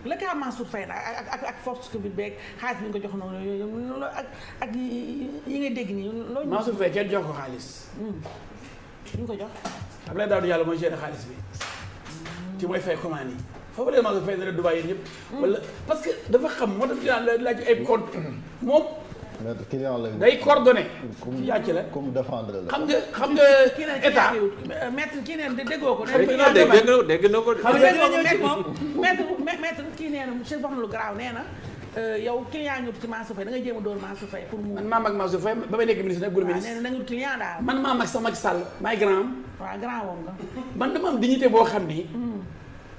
la kaa Mansour Faye nag ak force Covid beeg xaalis bi nga ko jox noonu yooyu ak yi ngay dégg nii loolu. Mansour Faye kenn jox ko xaalis. ñu ko jox. Abdoulaye Daouda Diallo mooy gérer xaalis bi. ci mooy fay commande yi. foofu la Mansour Faye ne la Dubaï yéen ñëpp. wala parce que dafa xam moo tax dinaa laaj ay compte moom. day coordonné. ci yàcc la comme défendre la. xam nga état. maître kii neen déggoo ko. dégg na ko. xam nga maître kii nee na monsieur wax na lu garaaw nee na yow client ñu ci Mansour Faye da ngay jéem a door Mansour Faye pour mu. man maa mag Mansour Faye ba may nekk ministre nag gulu ministre. nee na nga client daal. man maa mag sax Macky Sall maay grand am. waaw grand woom nga. man dama am dignité boo xam ni.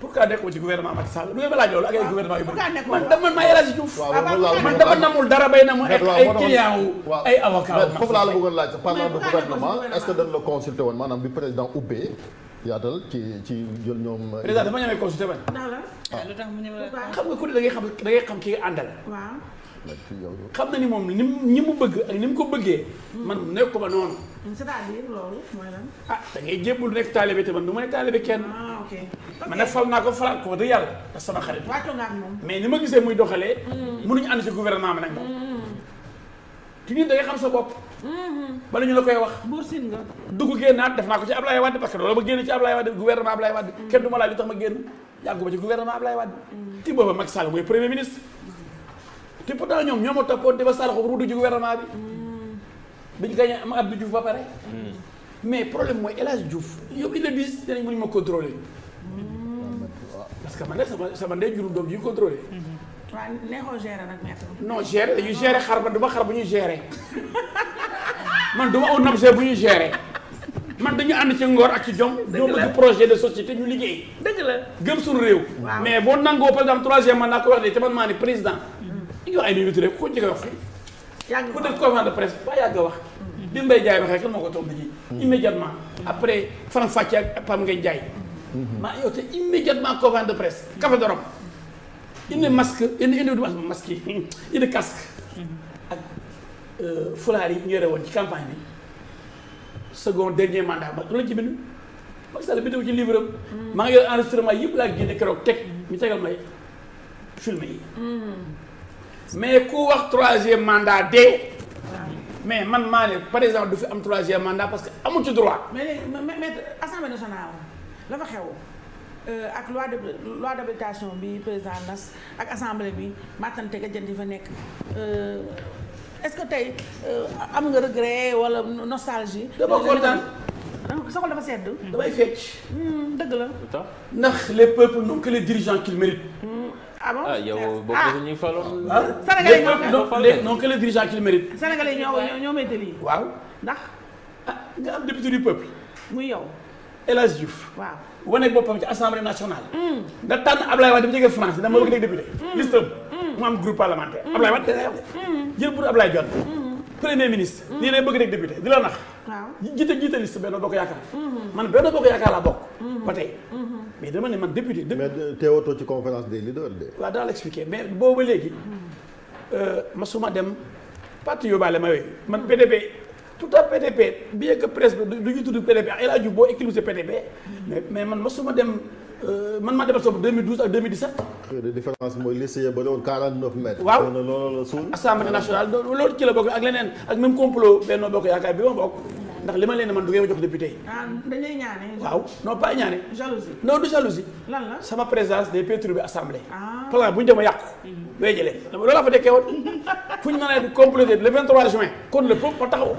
pourquoi nekkuma ci gouvernement Macky Sall du ngeen ma laaj loolu ak ay gouvernement yu bëri. man maa El Hadji Diouf. man dama namul dara bay na mu ay client wu ay avocat foofu laa la bëggoon laaj parlant de gouvernement est-ce que dañ la consulté woon maanaam bi président ubbee yaatal ci jël ñoom. président dafa ñamee consulté man. lu tax mu ñëw xam nga ku ne da ngay xam ki nga àndal. waaw. xam na ni moom ni mu bëgg ak ni mu ko bëggee. man nekk ko ba noonu. c'est-à-dire loolu mooy lan. ah da ngay jébbul nekk taalibe te man du ma nekk taalibe kenn. ah ok. man nag fal naa ko falaat ko wax dëgg yàlla ak sama xarit. wàccoo nga ak moom. mais ni ma gisee muy doxalee. mënuñu ànd ci gouvernement bi nag moom. te nit da ngay xam sa bopp. bala ñu la koy wax. Buur Sine nga. dugg génnaat def naa ko ci Ablaye Wade parce que loolu ma génn ci Ablaye Wade gouvernement Ablaye Wade kenn du ma laaj lu tax ma génn yàgguma ci gouvernement Ablaye Wade. ti booba Macky Sall mooy premier ministre. te pourtant ñoom ñoo ma toppoon di ba saraxu ruudu ci gouvernement bi. bi ñu gagné am Abdou Diouf ba pare. mais problème mooy El Hadji Diouf yow il le dit dinañ mënuñ ma contrôler. parce que man de sama ndey juróom doom ji ñu contrôler. waaw neexoo gérer nag maître. non gérer dañuy gérer xar man du ma xar bu ñuy gérer man du ma un objet bu ñuy gérer man dañu ànd ci ngor ak ci jom. ñoo bëgg projet de société ñu liggéey. dëgg la gëm suñu réew. mais boo nangoo par exemple troisième mandat ko wax de te man maa ne président. ñu ngi wax ay minutes rek ku njëkk a wax fii. yàgg ku def conférence de presse ba yàgg a wax. bi Mbaye Ndiaye waxee kan moo ko toog ji. immédiatement après Faram Facce ak Pam Ngagne Ndiaye. maa yow te immédiatement conférence de presse. café de Rome. indi masque indi masque yi indi casque. ak fulaar yi ñu yore woon ci campagne bi. second dernier mandat ba loolu la ci bind. Macky Sall bind ko ci livre am. maa ngi yor enregistrement yëpp laa génne keroog teg ñu tegal may film yi. mais ku wax troisième mandat de. mais man maa ne par exemple du fi am troisième mandat parce que amu ci droit. mais léegi maître assemblée nationale la fa xew ak loi d'habilitation bi président nas ak assemblée bi mattante ga jënd yi fa nekk est-ce que tey am nga regret wala nostalgie. dama kontaan. sa xol dafa sedd. damay fecc. dëgg la. ndax les peuples n'ont que les dirigeants qu'ils méritent. ah bon yow bokk na ñuy faloon. Sénégalais non que les dirigeants qu'ils méritent. Sénégalais ñoo may lii. waaw ndax. nga am député du peuple. muy yow. El Hadji Diouf. waaw. wane boppam ci assemblée nationale. nga tànn Ablaye Wade bi jógee France dama bëgg nekk député. liste mu am groupe parlementaire. Ablaye Wade dana jël pour Ablaye Dione. premier ministre. nii lay bëgg nekk député di la nax. waaw jiite liste Benno Bokk Yaakaar. man Benno Bokk Yaakaar laa bokk. ba tey. mais dama ne man député. mais teewatoo ci conférence des leaders de. waaw daa la expliqué mais boobu ba léegi masuma dem parti yóbbaale ma yooyu man PDP tout à PDP bien que presse bi du ñu tudd PDP ak El Hadji Diouf boo éclipsé PDP. mais man masuma dem man maa demal sama 2012 ak 2017. xëy na différence mooy lycée ya ba doon 49 mètres. waaw loolu la suul. assemblée nationale loolu ci la bokk ak leneen ak même complot Benno Bokk Yaakaar bi ma bokk. ndax li ma leen man du ngeen ma jox député yi. ah dañ lay ñaane. waaw non pas ñaane. jalousie. non du jalousie. lan la sama présence day perturber assemblée. ah par exemple bu ñu demee yàqu. day jëlee loolu laa fa dekkee woon fu ñu mën a compléter le 23 juin. kon le peuple ma taxaw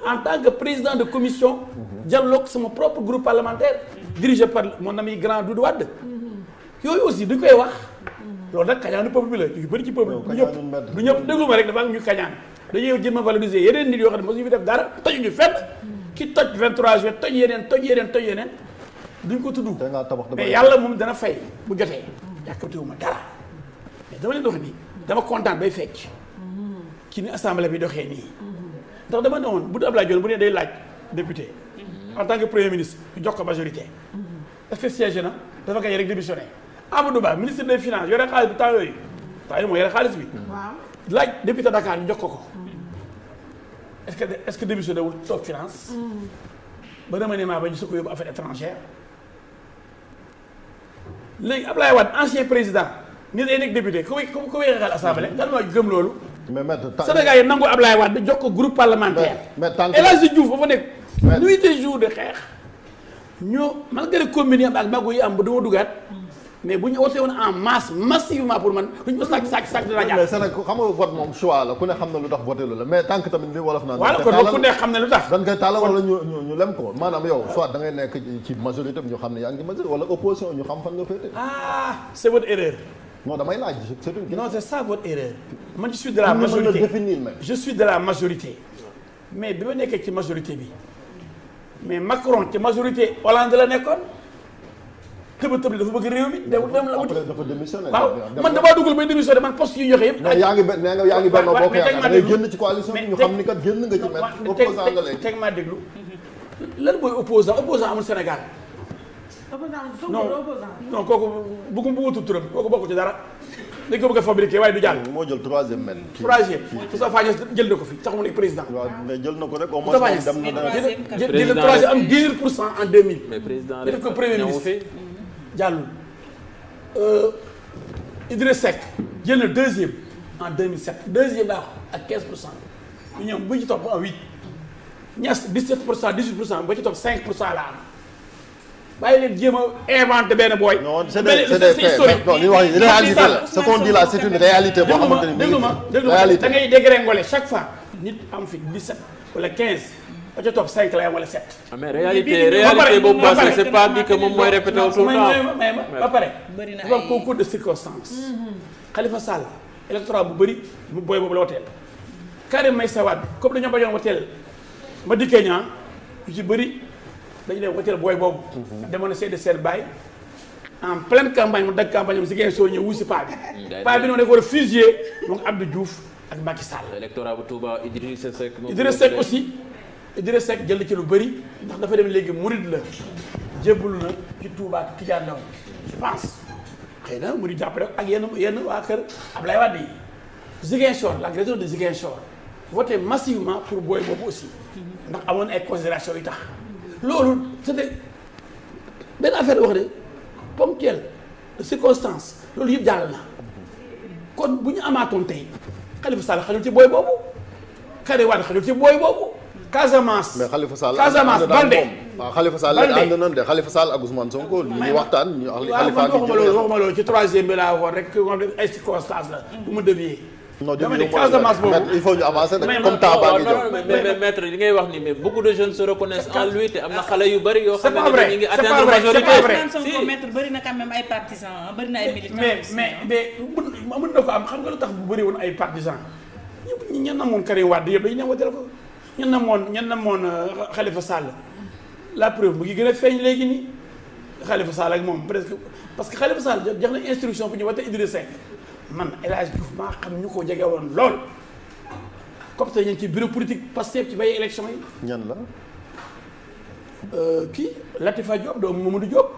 en tant que président de commission. dialogue sama propre groupe parlementaire. dirigé par mon ami grand Doudou Wade. yooyu aussi duñ koy wax. loolu nag kañaanu peuple bi la yu bëri ci peuple bi. du ñëpp déglu ma rek dafa am ñu kañaan. dañuy jëm a valoriser yeneen nit yoo xam ne mosuñu fi def dara tojuñu fenn ki toj 23 juin toj yeneen duñ ko tudd. mais yàlla moom dana fay bu jotee. yàkkamtiwuma dara mais dama leen wax nii dama kontaan bay fecc ci ni assemblée bi doxee nii. ndax dama ne woon bu Abdoulaye Dione bu ne day laaj député. en tant que premier ministre ñu jox ko majorité. est-ce que siège na dafa gañ rek démissionné. Amadou Ba ministre des finances yore xaalis bi temps yooyu mooy yore xaalis bi. waaw laaj député Dakar ñu jox ko. est-ce que démissionné wul toog finance. ba remaniement ba ñu su ko yóbbu affaires étrangères léegi Ablaye Wade ancien président ni day nekk député ku wéexal assemblée lan moo gëm loolu. mais maître Sénégal yi nangu Ablaye Wade jox ko groupe parlementaire. mais tant que El Hadji Diouf ba fa nekk. nuit et jour de xeex. ñoo malgré commune yi am ak magu yi am ba dama dugaat mais bu ñu wootee woon en masse massivement pour man duñ ko sàcc dina jàll. mais Sénégal xam nga vote moom choix la ku ne xam na lu tax voté lu la mais tant que tamit li wolof naan. voilà kon ku ne xam ne lu tax. dañ koy tàllal wala ñu lem ko maanaam yow soit da ngay nekk ci majorité bi ñu xam ne yaa ngi majorité wala opposition ñu xam fan nga féete. ah c'est votre erreur. non damay laaj c'est une non c'est ça votre erreur. man je suis de la majorité je suis de la majorité mais bi ma nekkee ci majorité bi mais Macron ci majorité Hollande la nekkoon. tëb dafa bëgg réew mi dem la wuti. après dafa démissionné. waaw man damaa dugal bay démissionné man poste yi ñu joxe yëpp. mais yaa ngi Benno Bokk Yaakaar da ngay génn ci coalition bi ñu xam ni kat génn nga ci mettre opposant nga léegi. teg maa déglu lan mooy opposant amul Sénégal. non kooku bëggu tudd turam kooku bokk ci dara dañ ko bëgg a fabriqué waaye du jàll. moo jël troisième mètre. troisième Moustapha Niasse jël na ko fi tax mu nekk président. waaw mais jël na ko rek au moins dem na jël na troisième am 18% en 2000. mais président def ko premier ministre jàllul. Idriss Seck jël na deuxième en 2007 deuxième daa ak 15%. ñu ñoom bu ñu ci topp en 8 Niasse 17% 18% ba ci topp 5% la am. bàyyi leen jéem a inventé benn booy. non c'est des faits non li wax ni réalité la ce qu'on dit là c'est une réalité boo xamante ni déglu ma da ngay dégringolé chaque fois nit am fi 17 wala 15 ba ca topp 5 la wala 7. mais réalité boobu c'est pas dit que moom mooy répété tout le temps. ba pare dafa am concours de circonstances. Khalifa Sall électorat bu bëri bu booy boobu la woteel. Karim Meïssa Wade comme dañoo bañoon woteel ma dikkee ñaa yu ci bëri. dañu dem woteel booy boobu. demoon na seede seen baay en pleine campagne mu dagg campagne am si ngeen soo ñëw wuusi paa bi. paa bi noonu dafa war a fusiller moom Abdou Diouf ak Macky Sall. électorat bu Touba Idrissa Seck. Idrissa Seck aussi Idrissa Seck jël ci lu bëri ndax dafa dem léegi murid la jébbalu na ci Touba Tijaan la woon je pense xëy na murid jàppale ak yenn waa kër Ablaye Wade yi. Ziguinchor la région de Ziguinchor voté massivement pour booy boobu aussi ndax amoon ay considérations yu tax. loolu c'était benn affaire wax de ponctuelle de circonstance loolu yëpp jàll na kon bu ñu amaatoon tey Khalifa Sall xajul ci booy boobu Karim Wade xajul ci booy boobu Casamance. mais Khalifa Sall Casamance Balde waaw Khalifa Sall ànd nañ de Khalifa Sall ak Ousmane Sonko ñu ngi waxtaan ñu Khalifa ak waxuma loolu ci troisième bi laa waxoon rek ay circonstance la bu ma dévier. non dama ne Casamance boobu il faut ñu avancer nag comme temps baa ngi jox. mais maître li ngay wax ni mais beaucoup de jeunes se reconnaissent en lui te am na xale yu bëri yoo xam ne ñu ngi atteindre majorité. Sonko maître bëri na quand même ay partisans bëri na ay militants. mais mën na ko am xam nga lu tax bu bëri woon ay partisans ñëpp ñen namoon Karim Wade yëpp dañu ne woteel ko ñen namoon Khalifa Sall la preuve mu ngi gën a feeñ léegi nii Khalifa Sall ak moom presque parce que Khalifa Sall jox na instruction pour ñu wote Idrissa Seck man El Hadji Diouf maa xam ñu ko jege woon lool comme tey ñu ngi ci bureau politique Pastef ci veille élection yi. ñan la. kii Latifa Diop doomu Mamadou Diop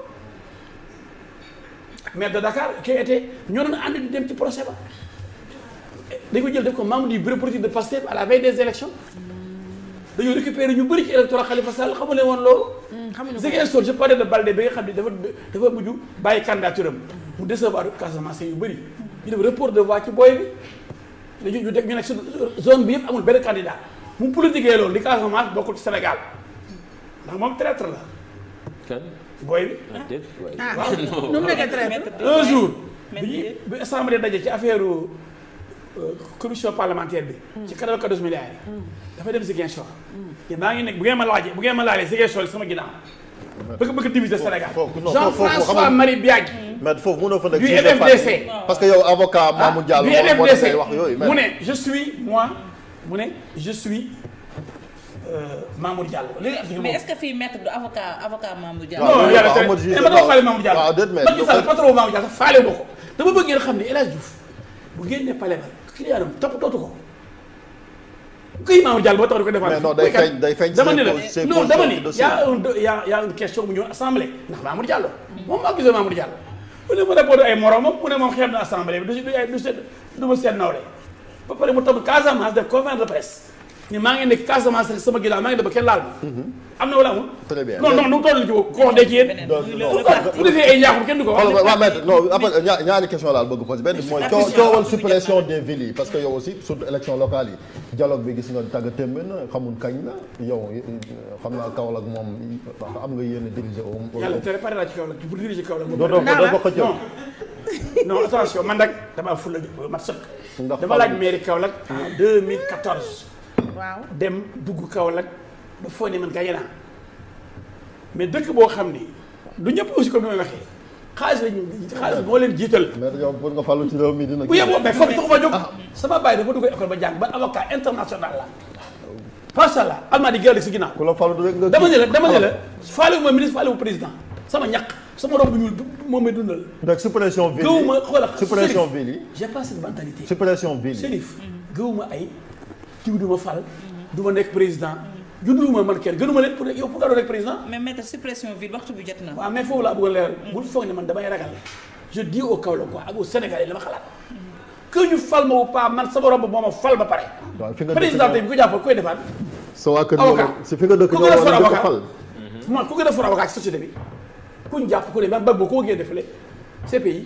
maire de Dakar qui était ñoo doon ànd di dem ci procès ba dañ ko jël def ko membre du bureau politique de Pastef à la veille des élections dañoo récupérer ñu bëri ci électorat Khalifa Sall xamu leen woon loolu. xamuñu ko Ziguinchor je parlais de Balde bi nga xam ne dafa mujj bàyyi candidature am mu décevoir Casamance yu bëri. ñu def report de voix ci booy bi dañu def ñu nekk si zone bi yëpp amul benn candidat mu politiquee loolu li Casamance bokkul ci Sénégal ndax moom traître la. kan booy bi. waaw nu mu nekkee traître. un jour bi assemblée daje ci affaire commission parlementaire bi. ci 94 milliards yi. dafa dem Ziguinchor. te maa ngi nekk bu ngeen ma laalee Ziguinchor sama ginnaaw. bëgg diviser Sénégal. Jean-François Marie Biagui. mais foofu mënoo fa nekk du FMDC. parce que yow avocat Mamour Diallo du FMDC wax yooyu. mu ne je suis Mamour Diallo. mais est-ce que fii maître du avocat Mamour Diallo. non yàlla ma doon faale Mamour Diallo. waaw déet mais Macky Sall patron Mamour Diallo faale ma ko. dama bëgg ngeen xam ne El Hadji Diouf bu génnee palais ba client am toppatootu ko. kuy Mamour Diallo boo tax di ko defal. mais non day feeñ dama ne la non dama ne y a une question bu ñëw assemblée ndax Mamour Diallo. moom maa gisee Mamour Diallo. mu ne ma répondre ay moromam mu ne moom xeeb na assemblée bi du ma seet nawle ba pare mu toog Casamance def conférence de presse ni maa ngi nekk Casamance rek sama ginnaaw maa ngi dem ba kenn laal ma. am na wala amul. très bien non nu toll ci ko wax dee ci yéen. bu defee ay ñaaxum kenn du ko wax. waaw mais non après ñaari question laal bëgg poser benn mooy coowal suppression des villes yi parce que yow aussi surtout élection locale yi dialogue bi gis nga tàgga témbe na xamul kañ la yow xam naa Kaolack moom am nga yéen a diriger yàlla tere pare naa ci Kaolack pour diriger Kaolack moom. doo ko xëccoo non attention man nag damaa fulla mat sëkk. dama laaj mairie Kaolack en 2014. waaw dem dugg Kaolack ba foo ne man gañe naa mais dëkk boo xam ni du ñëpp aussi comme ni may waxee xaalis moo leen jiital. mais yow pour nga fallu ci réew mi dina. bu yeboo mais foog tax ma jóg. sama baay dafa dugg école ba jàng ba avocat international la. macha allah almaa di gërëm si ginnaaw. ku la fallu rek nga. dama ne la faale wu ma ministre faale wu président sama ñaq sama rob bu ñuul moom may dundal. donc suppression ville yi gëwuma xoolal suppression ville yi. j'ai pas cette mentalité. suppression ville yi Chérif gëwuma ay diw du ma fal du ma nekk président judduwuma man kenn gënuma leen pour yow pour nga doon nekk président. mais maître suppression ville waxtu bi jot na. waaw mais foofu laa bëgg a leeral bul foog ne man damay ragal je dis au Kaolack quoi ak au Sénégalais dama xalaat que ñu fal ma ou pas man sama rob moo ma fal ba pare. waaw fi nga président tey bi ko jàppal koy defaat. sa waa kër avocat si fi nga dëkk ñoo war a fal. man ku gën a for avocat ci société bi kuñ jàpp ku ne même bag boo koo génne fële CPI.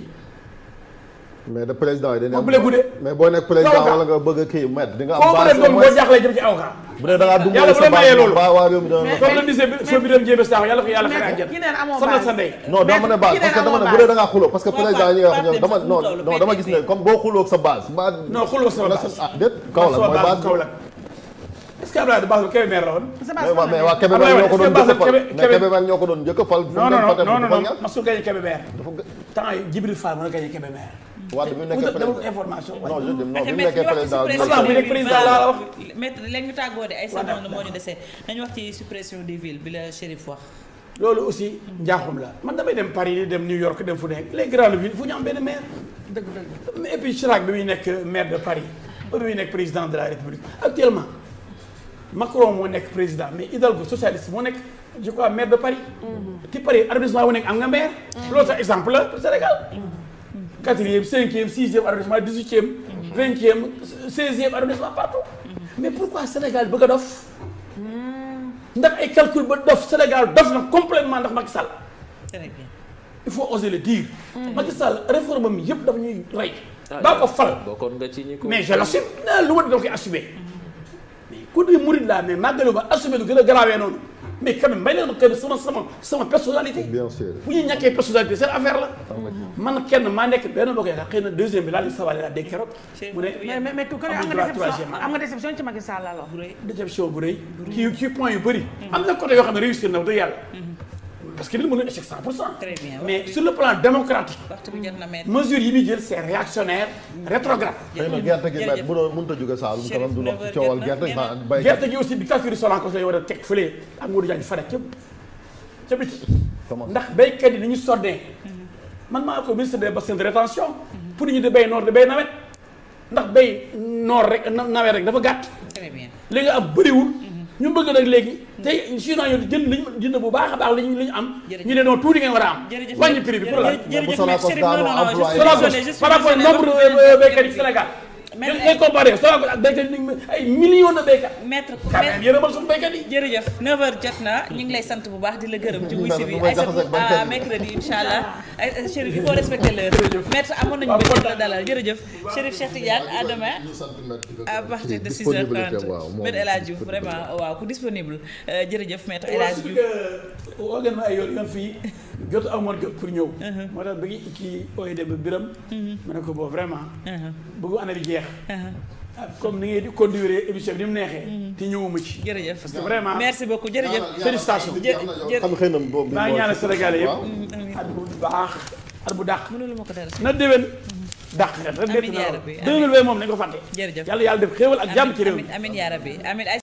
mais de président yi dañuy am bu lee guddee mais boo nekk président wala nga bëgg a kii maître di nga am. koo base doon boo jaaxlee jëm ci avocat. bu dee da ngaa dugg yàlla bu la mayee loolu ba waa réew mi dana comme le disait soo bi dem jéem a yàlla ko yàlla xare àjjana. ki neen amoo sama base. sa ndey. non dama ne base parce que dama ne bu dee da ngaa xuloo parce que président yi nga wax ñoom dama non dama gis ne comme boo xuloo ak sa base. non xuloo sama base. ah déet Kaolack mooy base Kaolack est-ce que Abdoulaye base bu Kébémer la woon. mais waa Kébémer ñoo ko doon njëkk a fal mais Kébémer ñoo ko doon njëkk a fal. non masul gagné Kébémer. temps yi Djibril Fall mën a gagné Kébémer. waaw bi mu nekkee président information. non je dis non bi mu nekkee président bi nekk président laa la wax. maître léegi ñu tàggoo de ay secondes moo ñu dese nañu wax ci suppression des villes bi la Chérif wax. loolu aussi njaaxum la man damay dem Paris dem New York dem fu nekk les grandes villes fu ñu am benn maire. dëgg et puis Chirac bi muy nekk maire de Paris ba bi muy nekk président de la République actuellement Macron moo nekk président mais Hidalgo socialiste moo nekk je crois maire de Paris. ti Paris arrondissement bu nekk am nga maire. loolu sax exemple la pour Sénégal. 4e 5e 6e arrondissement 18e 20e 16e arrondissement partout. mais pourquoi Sénégal bëgg a dof. ndax ay calcul ba dof Sénégal dof na complètement ndax Macky Sall. très bien. il faut oser le dire. Macky Sall réforme mi yëpp dafa ñuy rey. baa ko fal bokkoon nga ci ñi ko mais je l'assume lu ma dama koy assumer. mais ku di murid laa mais màggalu ba assumer lu gën a garaawee noonu. mais quand même may leen que sama personnalité. bien sûr bu ñuy ñàkkee personnalité seen affaire la. man kenn maa nekk benn bokk yaakaar xëy na deuxième bi laa li sawale laa dégg keroog. mu ne mais tout am nga déception ci Macky Sall la wax. déception bu rëy. ci point yu bëri. am na côté yoo xam ne réussir na dëgg yàlla. parce que nit mën na échec 100%. très bien mais sur le plan démocratique. waxtu bi jot na maître. mesures yi muy jël c'est réactionnaire rétrograde. xëy na gerte gi met bu doon mënut a jóge Saalum quand même du wax ci coowal gerte gi gerte gi aussi bi calcul Sonacos lay war a teg fële ak Modou Diagne Fada ca biti ndax béykat yi ni ñu sonnee man maa ko ministre des bassins de rétention pour ñu di béy noor di béy nawet ndax béy noor rek nawet rek dafa gàtt. très bien li nga am bëriwul. ñu bëgg nag léegi tey sinon yow jënd liñ jënd bu baax a baax li ñu am. ñu ne non tuuti ngeen war a am. wàññi prix bi pour la. par rapport nombre de béykat yi Sénégal. mais ngay comparé Sonacos ak béykat yi ay millions de béykat. maître quand même yërëmal suñu béykat yi. jërëjëf 9h jot na ñu ngi lay sant bu baax di la gërëm ci wuy si bi ay à mercredi incha allah ay Chérif il faut respecter l'heure maître amoon nañu bëgg la dalal jërëjëf Chérif Cheikh Tidiane à demain à partir de 6h30 maître El Hadj Diouf vraiment waaw ku disponible jërëjëf maître El Hadj Diouf woo ngeen ma ay yoon fii jotu amoon jot pour ñëw moo tax bëgg kii OED ba biram ma ne ko boo vraiment bëggu année bi jeex comme ni ngay di conduire émission bi ni mu neexee. te ñëwuma ci. jërëjëf parce que vraiment merci beaucoup jërëjëf. félicitations. xam xëy na boobu maa ngi ñaanal Sénégalais yëpp. at bu baax at bu dàq. mënul ma ko dara na déwén dàq ren ren. amiin yaa rabbi 2020 moom nañu ko fàtte. jërëjëf yàlla def xéewal ak jàmm ci réew mi. amiin yaa rabbi amiin.